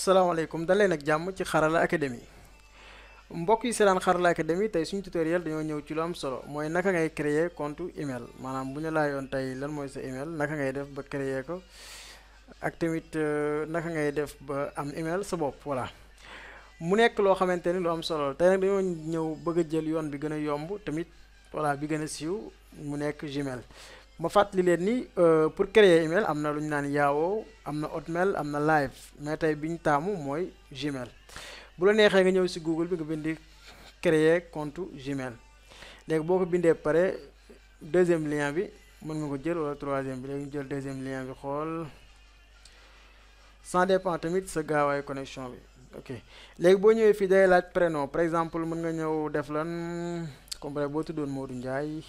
salaamaaleykum daleen ak jàmm ci Xarala Academy mbokk yi seetaan Xarala Academy tey suñu tutoriel dañoo ñëw ci lu am solo mooy naka ngay créer compte email maanaam bu ñu laajoon tey lan mooy sa email naka ngay def ba créer ko ak tamit naka ngay def ba am email sa bopp voilà mu nekk loo xamante ni lu am solo la tey nag dañoo ñëw bëgg a jël yoon bi gën a yomb tamit voilà bi gën a siiw mu nekk Gmail ma fàttali leen ni pour créer email am na lu ñu naan Yahoo am na Hotmail am na Live mais tey bi ñu taamu mooy Gmail bu la neexee nga ñëw si Google bi nga bindi créer compte Gmail léegi boo ko bindee pare deuxième lien bi mën nga ko jël wala troisième bi léegi ñu jël deuxième lien bi xool ça dépend tamit sa gaawaay connexion bi ok léegi boo ñëwee fii day laaj prénom par exemple mën nga ñëw def lan comme boo tuddoon Modou Ndiaye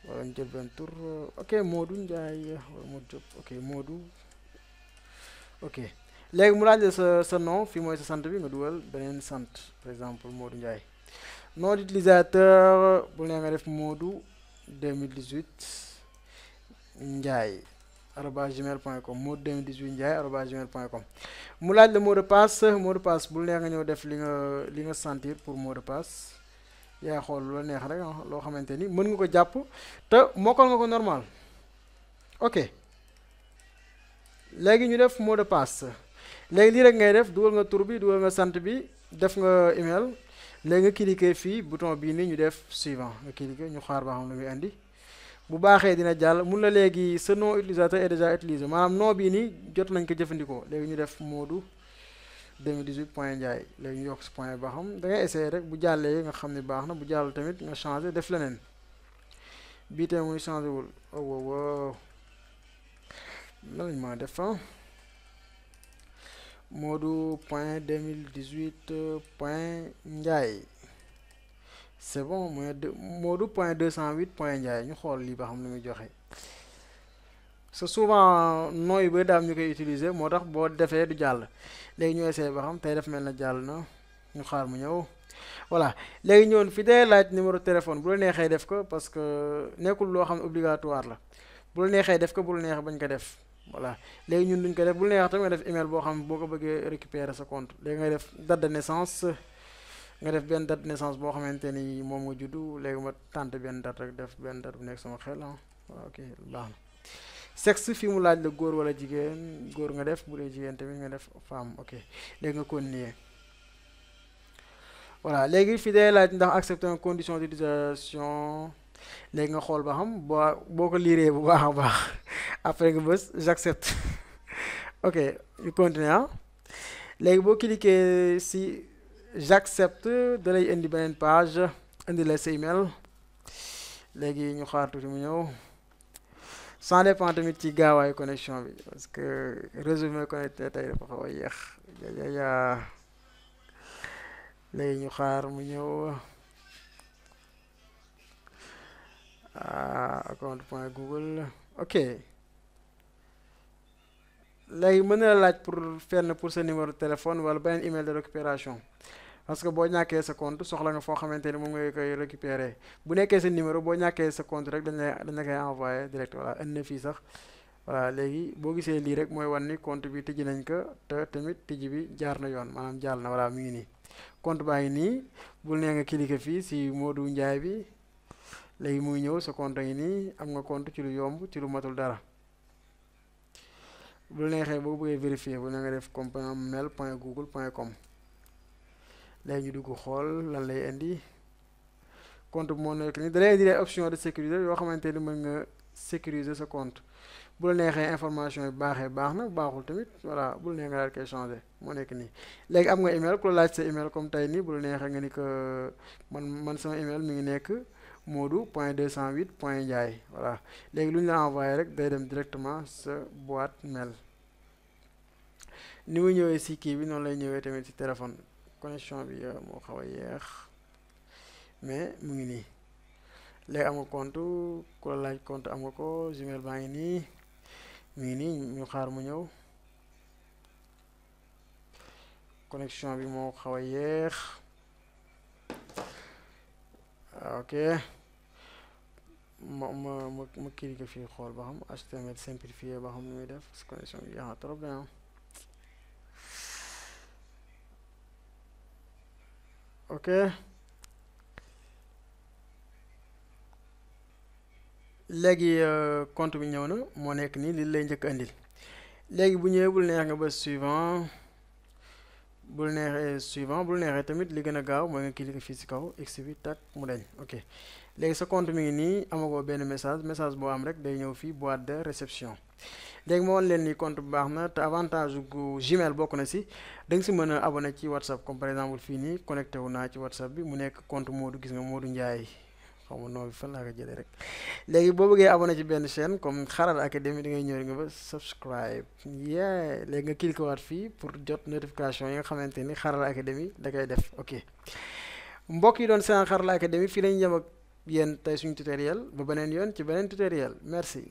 wala ñu jël benn tur ok Modou Ndiaye wala Modou Diop ok Modou ok léegi mu laaj la sa nom fii mooy sa sant bi nga dugal beneen sant par exemple Modou Ndiaye nom d'utilisateur bu nee nga def Modou 2018 Ndiaye arobase gmail.com Modou 2018 Ndiaye arobase gmail.com mu laaj la mot de passe bu nee nga ñëw def li nga sentir pour mot de passe yaa xool lu la neex rek loo xamante ni mën nga ko jàpp te mokkal nga ko normal ok léegi ñu def mot de passe léegi lii rek ngay def dugal nga tur bi dugal nga sant bi def nga email léegi nga cliquer fii bouton bii nii ñu def suivant nga cliquer ñu xaar ba xam lu muy indi bu baaxee dina jàll mun la léegi ce nom utilisateur est déjà utilisé maanaam nom bii nii jot nañ ko jëfandikoo léegi ñu def Modou 2018 point Ndiaye léegi ñu yokk si point ba xam da ngay essayer rek bu jàllee nga xam ne baax na bu jàll tamit nga changé def leneen bii tamit muy changé wul wow lan lañ mën def Modou point 2018 point Ndiaye c'est bon mooy Modou point 208 point Ndiaye ñu xool lii ba xam lu muy joxe c'est souvent nom yu bëri daal ñu koy utiliser moo tax boo defee du jàll léegi ñu essayé ba xam tey def mel na jàll na ñu xaar mu ñëw voilà léegi ñëwoon fi dee laaj numéro téléphone bu la neexee def ko parce que nekkul loo xam ne obligatoire la bu la neexee def ko bu la neexee bañ ko def voilà léegi ñun duñ ko def bu la neexee tamit nga def email boo xam ne boo ko bëggee récupérer sa compte léegi nga def date de naissance nga def benn date de naissance boo xamante ni moom nga juddu léegi ma tànn benn date rek def benn date bu nekk sama xel waaw ok baax na sexe fii mu laaj la góor wala jigéen góor nga def bu dee jigéen tamit nga def femme ok léegi nga continuer voilà léegi fii day laaj ndax accepter une condition d'utilisation léegi nga xool ba xam boo ko liiree bu baax a baax après nga bës j'accepte ok ñu continuer léegi boo cliquer si j'accepte da lay indi beneen page indi la sa email léegi ñu xaar tuuti mu ñëw ça dépend tamit ci gaawaayu connexion bi parce que réseau bi may connecté tey dafa xaw a yéex yaa léegi ñu xaar mu ñëw account point google ok léegi mën na la laaj pour sa numéro de téléphone wala beneen email de récupération parce que boo ñàkkee sa compte soxla nga foo xamante ni moom ngay koy récupérer bu nekkee sa numéro boo ñàkkee sa compte rek dañ la koy envoyé direct voilà indi na fii sax voilà léegi boo gisee lii rek mooy wan ni compte bi tijji nañ ko te tamit tijji bi jaar na yoon maanaam jàll na voilà mi ngi nii compte baa ngi nii bul nee nga cliquer fii si Modou Ndiaye bi léegi muy ñëw sa compte ngi nii am nga compte ci lu yomb ci lu matul dara bu la neexee boo bëggee vérifier bu ne nga def comme mail point google point com léegi ñu dugg xool lan lay indi compte bi moo nekk nii da lay indi ay option de sécurité yoo xamante ni mën nga sécuriser sa compte bu la neexee information yi baaxee baax na baaxul tamit voilà bu la neexee nga daal koy changer moo nekk nii léegi am nga email ku la laaj sa email comme tey nii bu la neexee nga ni que man sama email mi ngi nekk Modou point 208 point Ndiaye voilà léegi lu ñu la envoyé rek day dem directement sa boîte mail ni mu ñëwee si kii bi noonu lay ñëwee tamit si téléphone connexion bi moo xaw a yeex mais mu ngi nii léegi am nga compte ku la laaj compte am nga ko Gmail baa ngi nii mu ngi nii ñu xaar mu ñëw connexion bi moo xaw a yeex ok ma cliquer fii xool ba xam HTML simplifié ba xam ni muy def parce que connexion bi yaa trop bien ok léegi compte bi ñëw na moo nekk nii li lay njëkk andil léegi bu ñëwee bul neex nga ba suivant bul neexee suivant bul neexee tamit li gën a gaaw mooy nga cliquer fii ci kaw x bi tak mu dañ ok léegi sa compte mi ngi nii amagoo benn message boo am rek day ñëw fii boîte de réception léegi ma wan leen ni compte bu baax na te avantage gu Gmail bokk na si da nga si mën a abonné ci WhatsApp comme par exemple fii nii connecté wu naa ci WhatsApp bi mu nekk compte Modou gis nga Modou Ndiaye xaw ma noo bi fan laa ko jëlee rek léegi boo bëggee abonné ci benn chaîne comme Xarala Academy da ngay ñëw nga ba subscribe léegi nga cliqué waat fii pour jot notification yi nga xamante ni Xarala Academy da koy def ok mbokk yi doon seen Xarala Academy fii lañu yem ak yéen tey suñu tutoriel ba beneen yoon ci beneen tutoriel merci